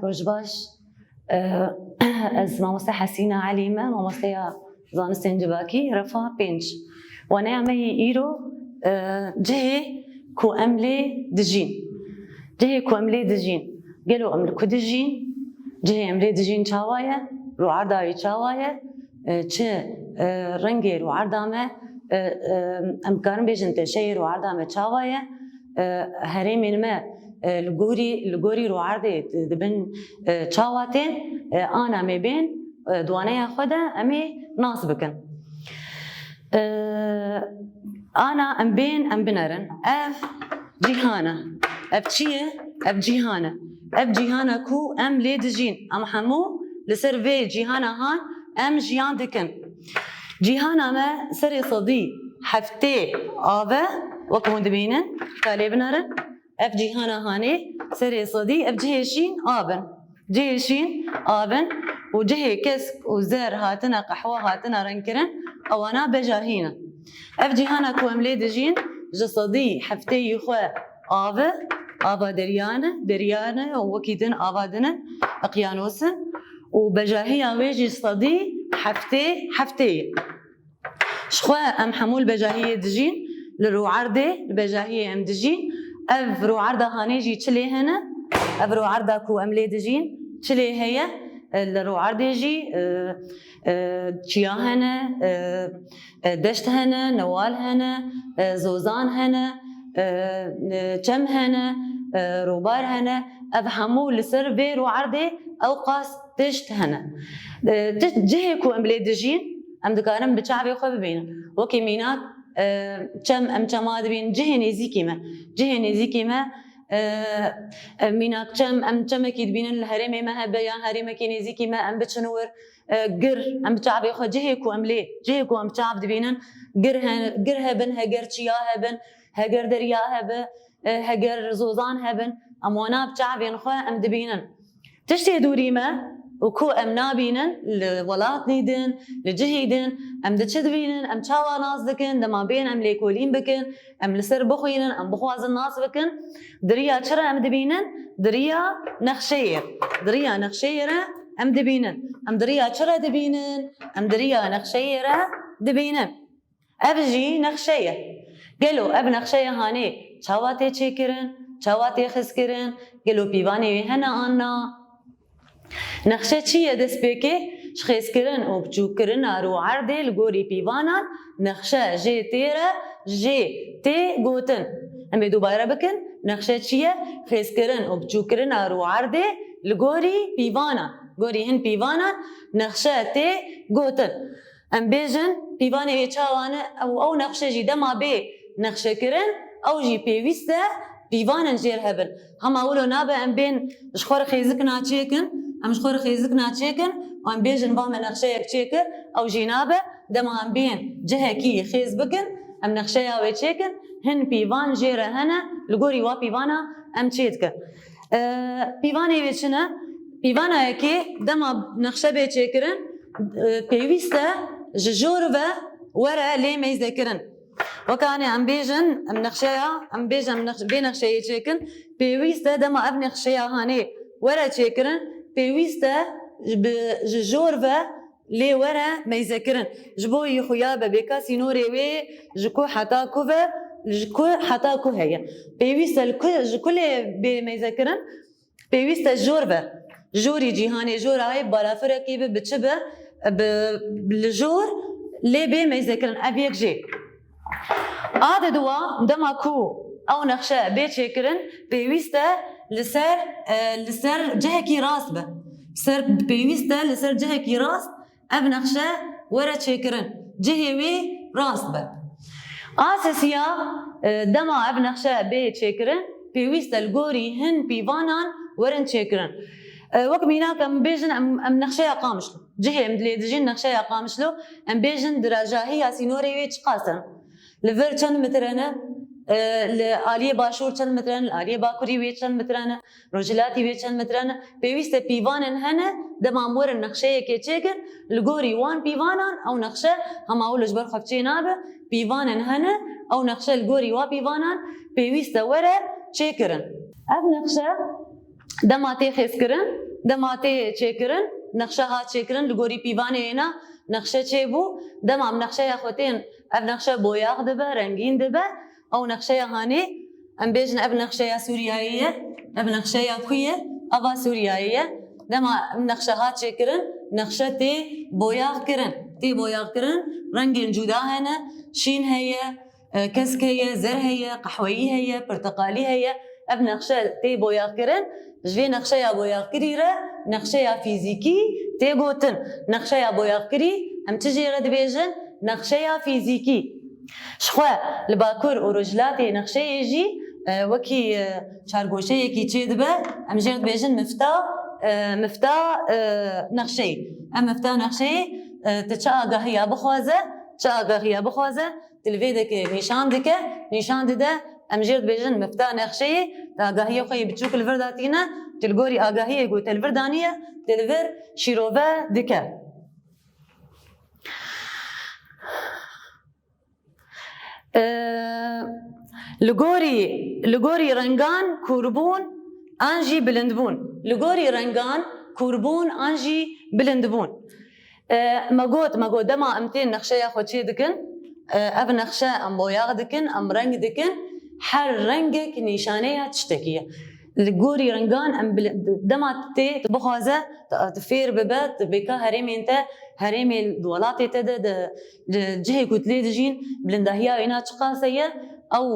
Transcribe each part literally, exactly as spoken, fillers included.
Roj baş. Ee, Ez mamoste Hesîna Elî me, mamosteya zanistên civakî, refa pênc. Waneya me yê îro, e, cihê ku em lê dijîn. Cihê ku em lê dijîn. Gelo em li ku dijîn? Cihê em lê dijîn çawa ye? Rûerda wî çawa ye? E, çi, e, rengê rûerda me? E, e, em karin bêjin te şeyê rûerda me çawa ye? E, herêmên me, e, li gorî, li gorî rûerdê di-, dibin, e, çawa tên, e, ana me bên, e, di waneya xwe de em ê nas bikin. E, ana em bên, em binerin. Ev cîhan e. Ev çi ye? Ev cîhan e. Ev cîhana ku em lê dijîn. Em hemû li ser vê cîhana han em jiyan dikin. Cîhana me serê sedî heftê av e, wek hûn dibînin, ka lê binerin. Ev cîhana hanê serê sedî, ev cihê şîn av in. Cihê şîn av in û cihê kesk û zer hatine qehwa, hatine rengkirin, ewana bejahî ne. Ev cîhana ku em lê dijîn, ji sedî heftê yî xwe av e, ava derya ne, derya ne û wekî din ava din in, eqyanos in û bejahiya wê jî sedî heftê heftê ye. Ji xwe em hemû li bejahiyê dijîn, li rûerdê li bejahiyê em dijîn. Ev rûerda hanê jî çi lê hene? Ev rûerda ku em lê dijîn çi lê heye? E, li rûerdê jî, e, e, çiya hene, e, e, deşt hene, newal hene, e, zozan hene, e, e, çem hene, e, rûbar hene. Ev hemû li ser vê rûerdê ew qas tişt hene. E, ti-, cihê ku em lê dijîn, em dikarin bi çavê xwe bibînin. Wekî mînak, e, çem, em çema dibînin cihê nêzîkî me. Cihê nêzîkî me, e, e, mînak çem, em çemekî dibînin li herêmê me hebe yan herêmekî nêzîkî me, em biçin wir, e, gir, em bi çavê xwe cihê ku em lê, cihê ku em çav dibînin, gir he-, gir hebin, heger çiya hebin, heger derya hebe, e, heger zozan hebin, em wana bi çavên xwe em dibînin. Tiştê dûrî me û ku em nabînin, li welatnî din, li cihî din, em di çi dibînin, em çawa nas dikin, dema bên em lêkolîn bikin, em li ser bixwînin, em bixwazin nas bikin, di riya çi re em dibînin? Di riya nexşeyê. Di riya nexşeyê re em dibînin. Em di riya çi re dibînin? Em di riya nexşeyê re dibînin. Ev jî nexşe ye. Gelo ev nexşeya hanê çawa tê çêkirin, çawa tê xizkirin, gelo pîvanê wê hene an na? Nexşe çi ye destpêkê? Ji xêzkirin û biçûkkirina rûerdê li gorî pîvanan nexşe jê tê re jê tê gotin. Em ê dubare bikin, nexşe çi ye? Xêzkirin û biçûkkirina rûerdê li gorî pîvanan, gorî hin pîvanan nexşe tê gotin. Em bêjin pîvanê wê çawa ne, ew, ew nexşe jî dema bê nexşekirin, ew jî pêwîst e pîvanên jêr hebin. Hema wilo nabe em bên ji xwe re xêzikina çêkin, em ji xwe re xêzikina çêkin û em bêjin va me nexşeyek çêkir, ew jî nabe. Dema em bên cihekî xêz bikin, em nexşeya wê çêkin, hin pîvan jê re hene, li gorî wa pîvana em çê dikin. E, pîvanê wê çi ne? Pîvana yekê dema nexşe bê çêkirin, e, pêwîst e ji jor ve were lê meyzekirin. Weke anê em bêjin, em nexşeya, em bêjin, em nexş-, vê nexşeyê çêkin, pêwîst e dema ev nexşeya hanê were çêkirin, pêwîst e bi, ji jor ve lê were meyzekirin. Ji bo yî xuya be bêka sînorê wê ji ku heta ku ve, ji ku heta ku heye. Pêwîst e li ku, ji ku lê bê meyzekirin? Pêwîst e jor ve. Jorî cîhanê, jor ayê balafirekî bi, bi çi bi, bi, li jor lê bê meyzekirin. Ev yek jê. A di dua, dema ku ew nexşe bê çêkirin, pêwîst e li ser, e, li ser cihekî rast be. Ser, pêwîst e li ser cihekî rast ev nexşe were çêkirin. Cihê wê rast be. A sisiya, e, dema ev nexşe bê çêkirin, pêwîst e li gorî hin pîvanan werin çêkirin. E, wek mînak em bêjin, em, em nexşeya Qamişlo. Cihê em dilê dijîn nexşeya Qamişlo, em bêjin dirajahiya sînorê wê çiqas e? Li vir çend metre ne? E, li aliyê başûr çend metre ne? Li aliyê bakurî wê çend metre ne? Rojhilatî wê çend metre ne? Pêwîst e pîvanên hene, dema em werin nexşeyekê çêkin, li gorî wan pîvanan ew nexşe hema wilo ji ber xwe çê nabe, pîvanên hene, ew nexşe li gorî wa pîvanan pêwîst e were çêkirin. Ev nexşe Dema tê xêzkirin, dema tê çêkirin, nexşe hat çêkirin, li gorî pîvanê wêna nexşe çêbû. Dema em nexşeya xwe tên, ev nexşe boyax dibe, rengîn dibe. Ew nexşeya hanê, em bêjin ev nexşeya Sûriyeyê ye, ev nexşeya ku ye? Ava Sûriyeyê ye. Dema em nexşe hat çêkirin, nexşe tê boyax kirin. Tê boyax kirin, rengên cuda hene, şîn heye, e, kesk heye, zer heye, qehweyî heye, pirteqalî heye. Ev nexşe tê boyaxkirin, ji vê nexşeya boyaxkirî re nexşeya fîzîkî tê gotin. Nexşeya boyaxkirî, em çi jê re dibêjin? Nexşeya fîzîkî. Ji xwe li Bakur û Rojhilatê nexşeyê jî, e, wekî, e, çargoşeyekî çêdibe, em jê re dibêjin mifta, e, mifta, e, nexşeyê. Em mifta nexşeyê, e, tu çi agahiya bixwaze, çi agahiya bixwaze, Ti li vê dekê nîşan dike, nîşan dide, em jê dibêjin mifta nexşeyê, tu agahiyê xwe yê biçûk li vir de tîne, tu li gorî agahiyê ku te li vir daniye, tu li vir şîrove dike. Ee, li gorî, li gorî rengan kûrbûn an jî bilindbûn. Li gorî rengan kûrbûn an jî bilindbûn. E, me got, me got, dema em tên nexşeya xwe çê dikin, e, ev nexşe em boyax dikin, em reng dikin, her rengek nîşaneya tiştekî ye. Li gorî rengan em bil-, dema tê tu bixwaze, tu, tu fêr bibe, tu bêka herêmên te, herêmên di welatê te de, di, di cihê ku tu lê dijîn, bilindahiya wêna çiqase ye, Ew,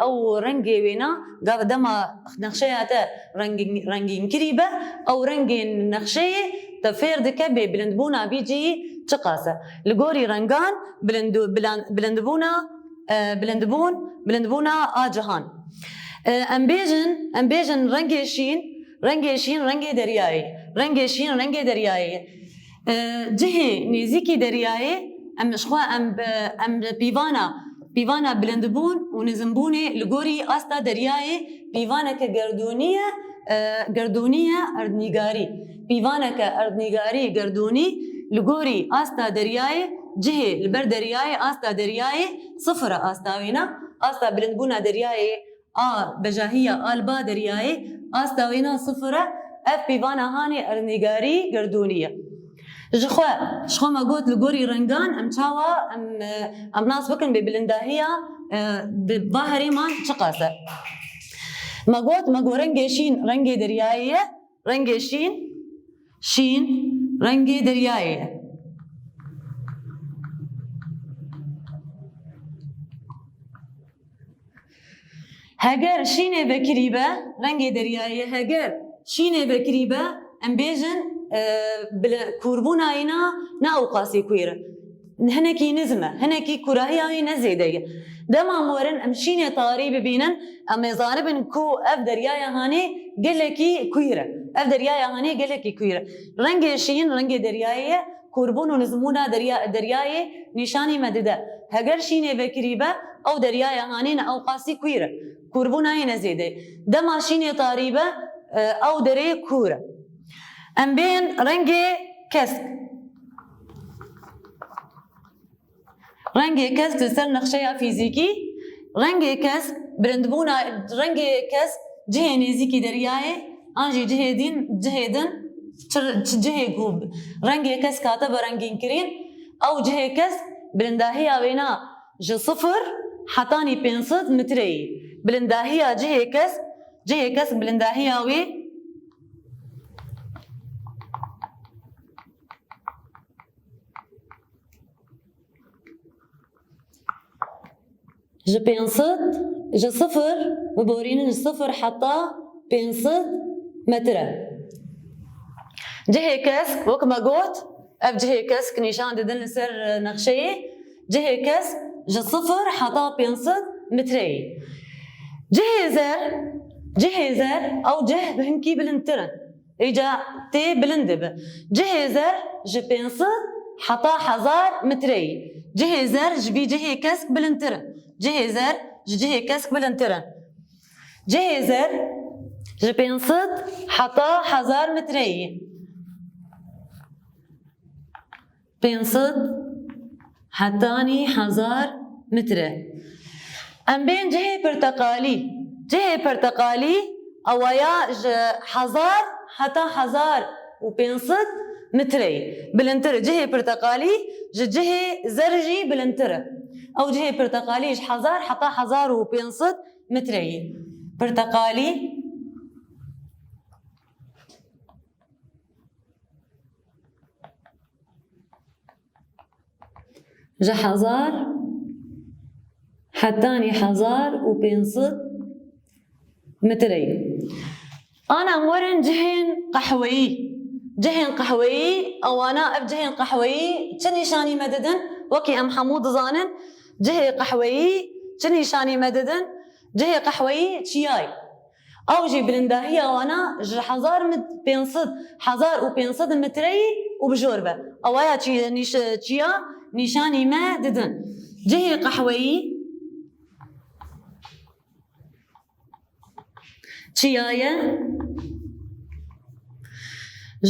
ew rengê wêna, gava dema nexşeya te rengîn, rengînkirî be, ew rengên nexşeyê te fêr dike bê bilindbûna vî cihî çiqas e. Li gorî rengan bilindu-, bilan-, bilindbûna, e, bilindbûn, bilindbûna a cihan. E, em bêjin, em bêjin rengê şîn, rengê şîn, rengê deryayê. Rengê şîn, rengê deryayê. E, cihê nêzîkî deryayê, em ji xwe em bi, em bi pîvana, pîvana bilindbûn û nizimbûnê li gorî asta deryayê pîvaneke gerdûnî ye, e, gerdûnî ye erdnîgarî. Pîvaneke erdnîgarî gerdûnî li gorî asta deryayê cihê li ber deryayê asta deryayê sifir e asta wêna. Asta bilindbûna deryayê A bejahiya a li ba deryayê, asta wêna sifir e, ev pîvana hanê erdnîgarî gerdûnî ye. Ji xwe, ji xwe me got li gorî rengan em çawa em, em nas bikin bê bilindahiya, e, di va herêman çiqas e. Me got, me got rengê şîn rengê deryayê ye, rengê şîn, şîn rengê deryayê ye. Heger şînê vekirî be, rengê deryayê, heger şînê vekirî be, em bêjin, e, bile-, kûrbûna wî na, ne ewqasî kûr e. Hinekî nizm e, hinekî kûrahiya wî ne zêde ye. Dema em werin em şînê tarî bibînin, em ê zanibin ku ev deryaya hanê gelekî kûr e. Ev deryaya hanê gelekî kûr e. Rengê şîn, rengê deryayê ye, kûrbûn û nizmûna derya-, deryayê nîşanî me dide. Heger şînê vekirî be, ew deryaya hanê ne ewqasî kûr e. Kûrbûna yê ne zêde. Dema şînê tarî be, e, ew derê kûr e. Em bên rengê kesk. Rengê kesk li ser nexşeya fîzîkî, rengê kesk, bilindbûna rengê kesk cihê nêzîkî deryayê an jî cihê din, cihê din, çi, çi cihê ku rengê kesk hate be rengînkirin, ew cihê kesk bilindahiya wêna ji sifir hetanî pênc sed metreyî. Bilindahiya cihê kesk, cihê kesk bilindahiya wê Ji pênc sed, ji sifir, biborînin ji sifir heta pênc sed metre. Cihê kesk, wek me got, ev cihê kesk nîşan didin li ser, e, nexşeyê. Cihê kesk ji sifir heta pênc sed metreyê. Cihê zer, cihê zer, ew cih bi hinkî bilindtir in. Îca tê bilind dibe. Cihê zer ji pênc sed heta hezar metreyî. Cihê zer ji vî cihê kesk bilindtir in. Cihê zer ji cihê kesk bilindtir in. Cihê zer ji pênc sed heta hezar metreyî. Pênc sed hetanî hezar metre. Em bên cihê pirteqalî. Cihê pirteqalî, Ewaya ji hezar heta hezar û pênc sed metreyî bilindtir e. Cihê pirteqalî ji cihê zer jî bilindtir e. Ew cihê pirteqalî ji hezar heta hezar û pênc sed metreyî. Pirteqalî ji hezar hetanî hezar û pênc sed metreyî. Ana em werin cihên qehweyî. Cihên qehweyî, ewana ev cihên qehweyî çi nîşanî me didin? Wekî em hemû dizanin, cihê qehweyî çi nîşanî me didin? Cihê qehweyî çiyayê. Ew jî bilindahiya wana ji hezar mit-, pênc sed, hezar û pênc sed metreyî û bi jor ve. Ewaya çi-, nîş-, çiya nîşanî me didin. Cihê qehweyî çiya ye?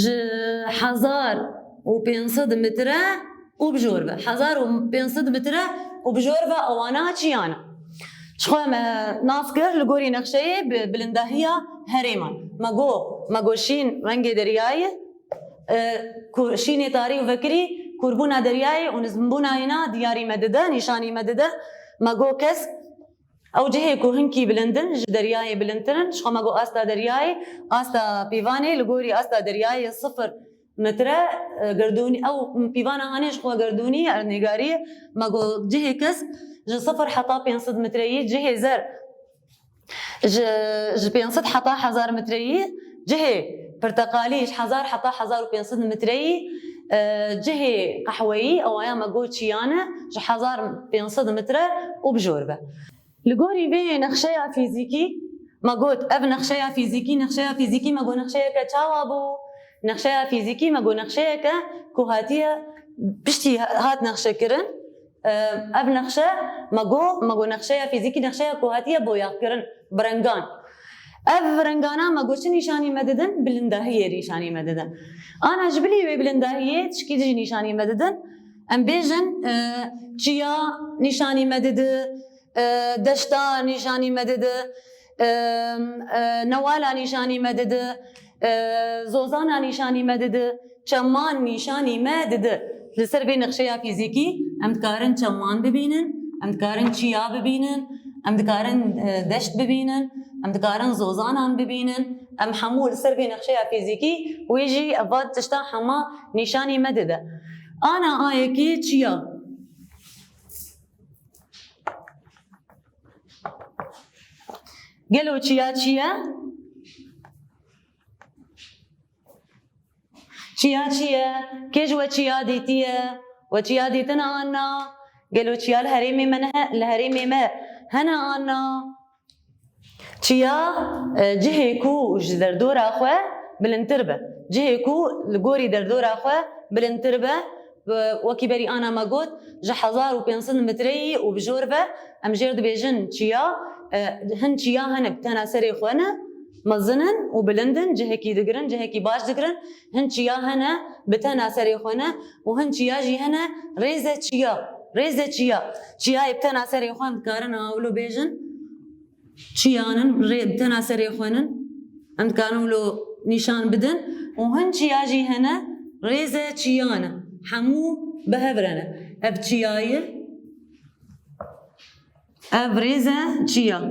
Ji hezar û pênc sed metre û bi jor ve. Hezar û pênc sed metre û bi jor ve ewana çiyan e. Ji xwe me nas kir li gorî nexşeyê bi bilindahiya herêman. Me got, me got şîn rengê deryayê, e, ku şînê tarî û vekirî kûrbûna deryayê û nizmbûna yê na diyarî me dide, nîşanî me dide. Me got kesk, ew cihê ku hinkî bilind in, ji deryayê bilindtir in, ji xwe me got asta deryayê, asta pîvanê, li gorî asta deryayê sifir metre, e, gerdûnî, ew pîvana hanê ji xwe gerdûnî ye, erdnêgarî ye. Me got cihê kesk ji sifir heta pênc sed metreyî, cihê zer ji, ji pênc sed heta hezar metreyî, cihê pirteqalî ji hezar heta hezar û pênc sed metreyî, e, cihê qehweyî, ewaya me got çiyan e, ji hezar pênc sed metre û bi jor ve. Li gorî vê nexşeya fîzîkî, me got, ev nexşeya fîzîkî, nexşeya fîzîkî me got nexşeyeke çawa bû? Nexşeya fîzîkî me got nexşeyeke ku hatiye piştî hat nexşekirin. Ev nexşe me got, me got nexşeya fîzîkî nexşeya ku hatiye boyaxkirin bi rengan. Ev rengana me got çi nîşanî me didin? Bilindahiyê nîşanî me didin. Ana ji bilî wê bilindahiyê tişkî jî nîşanî me didin. Em bêjin, e, çiya nîşanî me didi, e, deşta nîşanî me didi, e, e, newala nîşanî me didi, e, zozana nîşanî me didi, çeman nîşanî me didi. Li ser vê nexşeya fîzîkî em dikarin çeman bibînin, em dikarin çiya bibînin, em dikarin, e, deşt bibînin, em dikarin zozanan bibînin. Em hemû li ser vê nexşeya fîzîkî wê jî ev tişta hema nîşanî me dide. Ana ayekê çiya. Gelo çiya çi ye? Çiya çi ye? Kê ji we çiya dîtiye? We çiya dîtin an na? Gelo çiya li herêmê me ne-, li herêmê me hene an na? Çiya, e, cihê ku ji derdora xwe bilindtir be. Cihê ku li gorî derdora xwe bilindtir be, e, wekî berî ana me got, ji hezar û pênc sed metreyî û bi jor ve em jêr dibêjin çiya, e, hin çiya hene bi tena serê xwe ne, mezin in û bilind in, cihekî digirin, cihekî baş digirin, hin çiya hene bi tena serê xwe ne û hin çiya jî hene rêze çiya, rêze çiya. Çiyayê bi tena serê xwe em dikarin a wilo bêjin. Çiyan in, rê-, bi tena serê xwe nin. Em dikarin wilo nîşan bidin. Û hin çiya jî hene, rêze çiyan e. Hemû bi hev re ne. Ev çiya ye. Ev rêze çiya.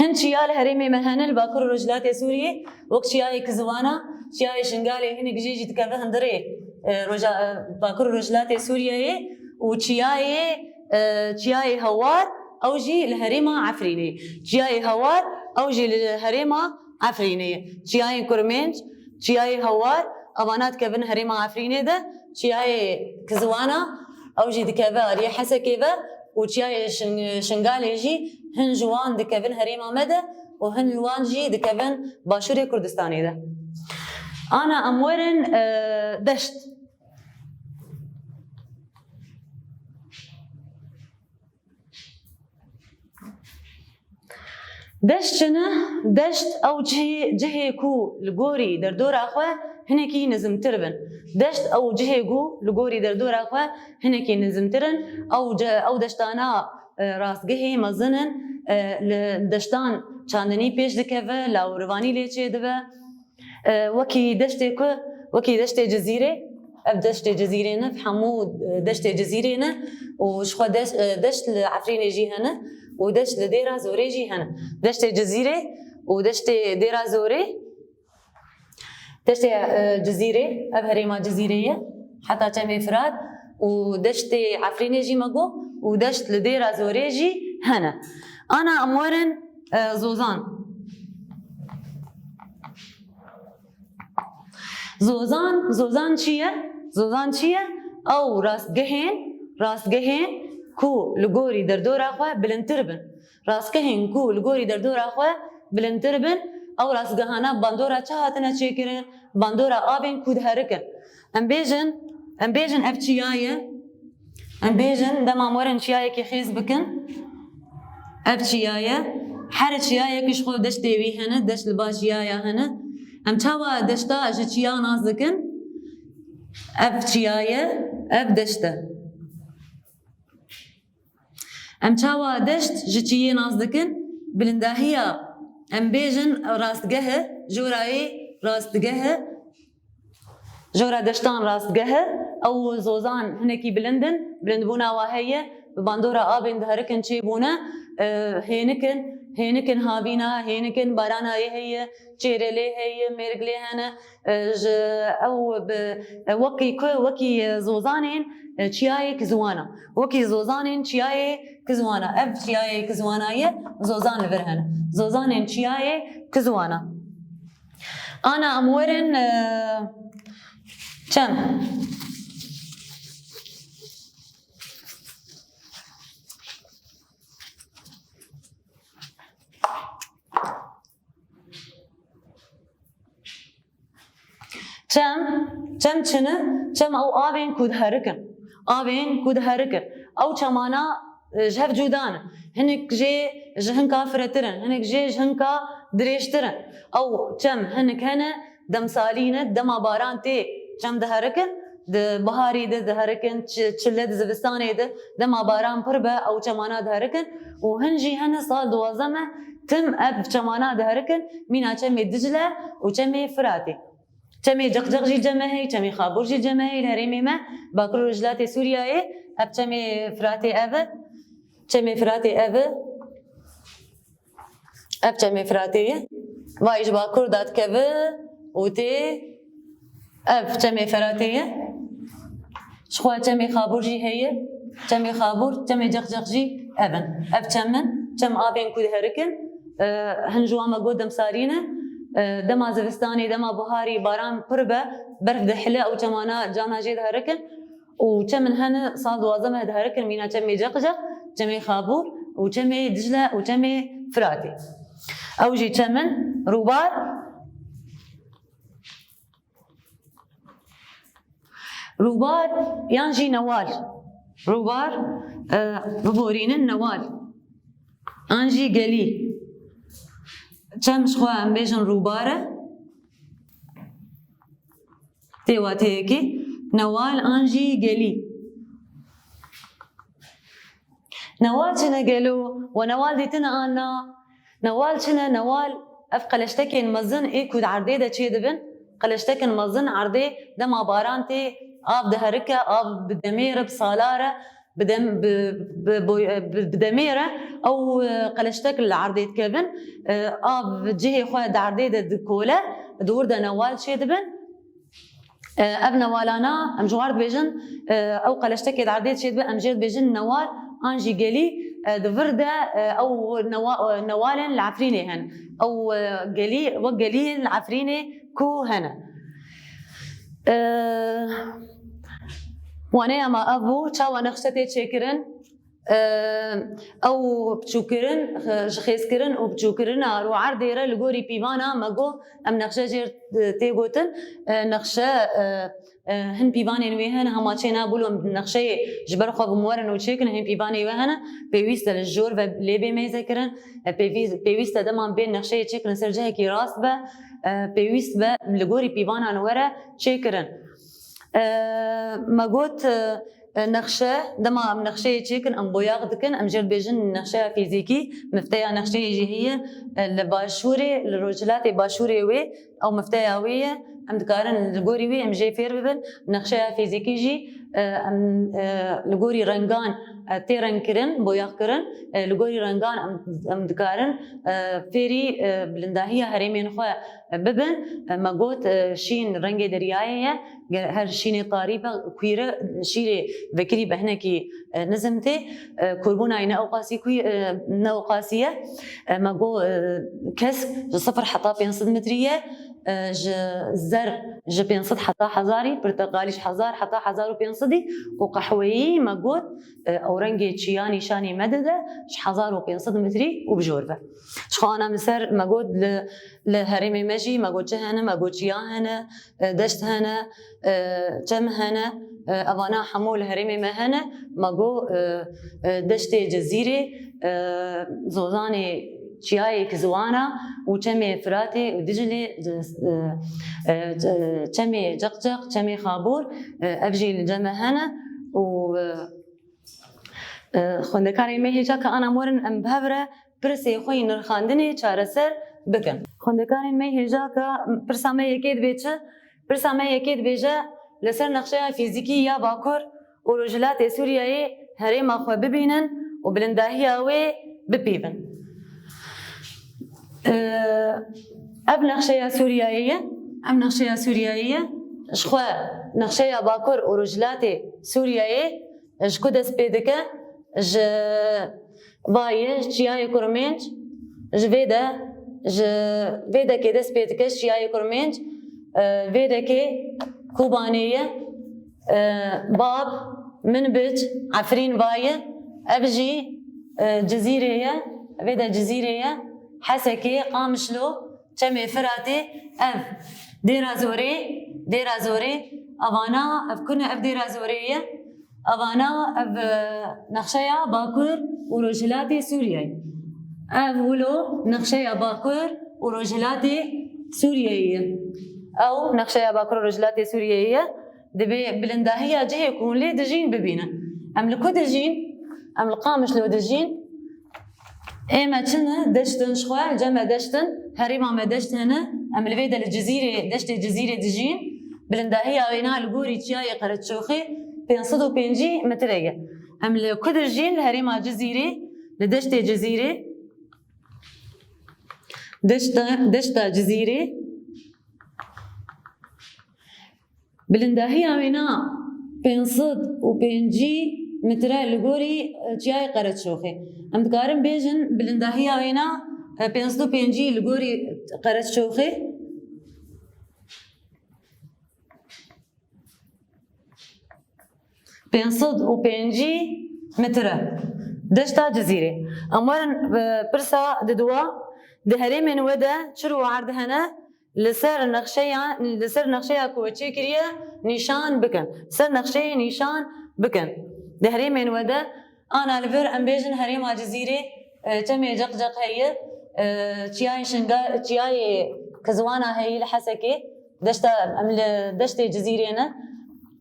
Hin çiya li herêmê me hene, li Bakur û Rojhilatê Sûriyê, wek çiyayê Kizwana, çiyayê Şingalê, hinek jê jî dikeve hundirê, e, roja-, e, Bakur û Rojhilatê Sûriyeyê û çiyayê, e, çiyayê Hewar, ew jî li herêma Efrînê. Çiyayê Hewar, ew jî li herêma Efrînê ye. Çiyayên Kurmênc, çiyayê Hewar, evana dikevin herêma Efrînê de, çiyayê Kizwana, ew jî dikeve aliyê Hesekê ve û çiyayê Şin-, Şingalê jî hin ji wan dikevin herêma me de û hin li wan jî dikevin Başûrê Kurdistanê de. Ana em werin, e, deşt. Deşt çi ne? Deşt ew cihê, cihê ku li gorî derdora xwe hinekî nizimtir bin. Deşt ew cihê ku li gorî derdora xwe hinekî nizimtir in. Ew ce-, ew deştana e, rastgehê mezin in, e, li deştan çandinî pêş dikeve, lawirvanî lê çêdibe. E, wekî deştê ku, wekî deştê Cizîrê, ev deştê Cizîrê ne, hemû, e, deştê Cizîrê ne û ji xwe deş-, e, deşt li Efrînê jî hene û deşt li Dêra Zorê jî hene. Deştê Cizîrê û deştê Dêra Zorê, deştê, e, Cizîrê, ev herêma Cizîrê ye, heta çemê Firat û deştê Efrînê jî me got û deşt li Dêra Zorê jî hene. Ana em werin, e, Zozan. Zozan, Zozan çi ye? Zozan çi ye? Ew rastgehên, rastgehên ku li gorî derdora xwe bilindtir bin. Rastgehên ku li gorî derdora xwe bilindtir bin, ew rastgehana bandora çi hatine çêkirin? Bandora avên ku diherikin. Em bêjin, em bêjin ev çiya ye. Em bêjin, dema em werin çiyayekî xêz bikin. Ev çiya ye. Her çiyayekî ji xwe deştê wî hene, deşt li ba çiyaya hene. Em çawa deşta ji çiya nas dikin? Ev çiya ye, ev deşt e. Em çawa deşt ji çiyê nas dikin? Bilindahiya, em bêjin, rastgeh e, jorayê rastgeh e. Jora deştan rastgeh e, ew zozan hinekî bilind in, bilindbûna wa heye, bi bandora avên diherikin çêbûne, e, hênikin, hênikin havîna, hênikin barana yê heye, çêrê lê heye, mêrik lê hene, e, ji ew bi, e, wekî ku, wekî, e, zozanên, e, çiyayê Kizwana. Wekî zozanên çiyayê Kizwana. Ev çiyayê Kizwana ye, zozan li vir hene. Zozanên çiyayê Kizwana. Ana em werin, e, çem. Çem, çem çi ne? Çem ew avên ku diherikin. Avên ku diherikin. Ew çemana, e, ji hev cuda ne. Hinek jê ji hinka firetir in, hinek jê ji hinka dirêjtir in. Ew çem hinek hene, demsalî ne, dema baran tê çem diherikin, di biharê de diherikin, çi-, çile di zivistanê de, dema baran pir be, ew çemana diherikin û hin jî hene sal duwazdeh meh tim ev çemana diherikin, mîna çemê Dicle û çemê Firatê. Çemê Ceqceq jî cem e hey, çemê Xabûr jî cem e hey, li herêmê me, Bakur û Rojhilatê Sûriyeyê, ev çemê Firatê ev e. Çemê Firatê ev e. Ev çemê Firatê ye. Vay ji bakur dadikeve û tê. Ev çemê Firatê ye. Ji xwe çemê Xabûr jî heye. Çemê Xabûr, çemê Ceqceq jî ev in. Ev çem in. Çem avên ku diherikin. E, hin ji wan me got demsarî ne. E, dema zivistanê, dema buharî, baran pir be, berf dihile ew çemana cana jê diherikin. Û çem in hene sal duwazdeh meh diherikin mîna çemê Ceqceq, çemê Xabûr û çemê Dicle û çemê Firatê. Ew jî çem in rûbar. Rûbar yan jî newal. Rûbar, e, biborînin newal. An jî gelî. Çem ji xwe em bêjin rûbar e. Tê wateyekê newal an jî gelî. Newal çi ne gelo? We newal dîtine an na? Newal çi ne? Newal ev qeleştekên mezin ê ku di erdê de çêdibin. Qeleştekên mezin erdê dema baran tê, av diherike, av bi demê re, bi sala re, bi dem-, bi, bi, bi, bi demê re ew, e, qeleştek li erdê dikevin, e, av cihê xwe di erdê de dikole, di wir de newal çêdibin. E, ev newalana em ji war dibêjin, e, ew qeleştekê di erdê çêdibe, em jê dibêjin newal an jî gelî, e, di vir de, e, ew newa-, e, newalên li Efrînê hene. Ew, e, gelî, wek geliyên li Efrînê ku hene. E, waneya me ev bû, çawa nexşe tê çêkirin, e, ew biçûkirin, e, ji xêzkirin û biçûkirina rûerdê re li gorî pîvana me got, em nexşe jê tê gotin, e, nexşe, e, e, hin pîvanên wê hene, hema çê nabûl em nexşeyê ji ber xwe bimewerin û çêkin, hin pîvanê wê hene, pêwîst e li jor ve lê bê mêzekirin, e, pêwî-, pêwîst e dema bên nexşeyê çêkirin ser cihekî rast be, e, pêwîst be li gorî pîvanan were çêkirin. E, me got, e, E, nexşe, dema em nexşeyê çêkin, em boyax dikin, em jê dibêjin nexşeya fîzîkî, mifteya nexşeyê jî heye, e, li başûrê, li rojhilatê başûrê wê, ew mifteya wê ye, em dikarin li gorî wê em jê fêr bibin. Nexşeya fîzîkî jî, e, em, e, li gorî rengan, e, tê rengkirin, boyaxkirin, e, li gorî rengan em, em dikarin, e, fêrî, e, bilindahiya herêmên xwe bibin. E, me got, e, şîn rengê deryayê ye, ger her şînê tarî be, kuîr e, şîrê vekirî be hinekî, e, nizm tê. E, kurbûnayî ne ewqasî kuî-, e, ne ewqasî ye. E, me got, e, kesk ji sifir heta pênc sed metrî ye. E, ji zer ji pênc sed heta hezarî, pirteqalî ji hezar heta hezar û pênc sedî û qehweyî me got, e, ew rengê çiya nîşanî me dide ji hezar û pênc sed metrî û bi jor ve. Ji xwe ana min ser me got li, li herêmê me jî me got çi hene, me got çiya hene, e, deşt hene, e, çem hene, e, evana hemû li herêmê me hene. Me got, e, e, deştê Cezîrê, e, zozanê çiyayê Kizwana û çemê Firatê û Dicilê, e, e, çemê Ceqceq, çemê Xabor, e, ev jî li cem me hene û, e, e, xwendekarên me hêja ke ana morin em bi hev re pirsê xwe yî nirxandinê çareser bikin. Xwendekarên me hêja ke pirsa me yekê dibê çi? Pirsa me yekê dibêje, li ser nexşeya fîzîkî ya Bakur û Rojhilatê Sûriyeyê herêma xwe bibînin û bilindahiya wê bipîvin. Ev nexşeya Sûriyeyê ye, ev nexşeya Sûriyeyê ye. Ji xwe nexşeya Bakur û Rojhilatê Sûriyeyê ji ku dest pê dike? Ji vayê çiyayê Kurmênc, ji vê de, ji vê dekê dest pê dike, çiyayê Kurmênc, e, vê dekê Kobanê ye, e, Bab, Minbic, Efrîn vayê, ev jî, e, Cizîrê ye, vê de Cizîrê ye, Hesekê, Qamişlo, Çemê Firatê, ev Dêra Zorê, Dêra Zorê, evana, ev ku ne, ev Dêra Zorê ye. Evana ev, e, nexşeya Bakur û Rojhilatê Sûriyeyê. Ev wilo nexşeya Bakur û Rojhilatê Sûriyeyê ye. Ew nexşeya Bakur û Rojhilatê Sûriyeyê ye. Divê bilindahiya cihê ku hûn lê dijîn bibînin. Em li ku dijîn? Em li Qamişlo dijîn. Ê me çi ne? Deşt in ji xwe, li cem me deşt in, herêma me deşt hene. Em li vê de li Cizîrê, deştê Cizîrê dijîn. Bilindahiya wêna li gorî çiyayê Qereçoxê pênc sed û pêncî metre ye. Em li ku dijîn? Li herêma Cizîrê, li deştê Cizîrê. Deşta, deşta Cizîrê. Bilindahiya wêna pênc sed û pêncî metre li gorî, e, çiyayê Qereçoxê. Em dikarin bêjin bilindahiya wêna, e, pênc sed û pêncî li gorî Qereçoxê. Pênc sed û pêncî metre. Deşta Cizîrê. Em werin, e, pirsa diduwa, di herêmên we de çi rû erd hene? Li ser nexşeya, li ser nexşeya ku we çêkiriye nîşan bikin. Ser nexşeyê nîşan bikin. Di herêmên we de, ana li vir em bêjin herêma Cizîrê, e, çemê Ceqceq heye, e, çiyayê Şinga-, çiyayê Kizwana heye li Hesekê, deşta, em li deştê Cizîrê ne.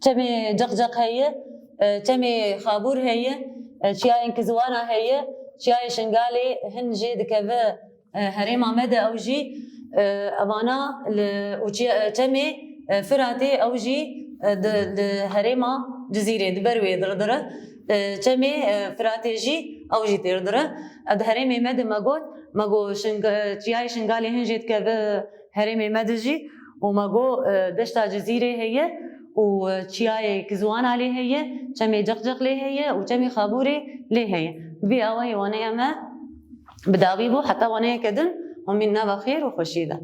Çemê Ceqceq heye, e, çemê Xabûr heye, e, çiyayên Kizwana heye, çiyayê Şingalê hin jê dikeve, e, herêma me de ew jî, e, evana li, û çi-, e, çemê, e, Firatê ew jî, e, di, di herêma Cizîrê, di ber wê dirdire. E, çemê, e, Firatê jî ew jî têrdire. E, di herêmê me de me got, me got Şinga-, çiyayê Şingalê hin jê dikeve herêmê me de jî û me got, e, deşta Cizîrê heye û, e, çiyayê Kizwana lê heye, çemê Ceqceq lê heye û çemê Xabûrê lê heye. Bi vî awayî waneya me bi dawî bû, heta waneyeke din, hûn bîn nava xêr û xweşiyê de.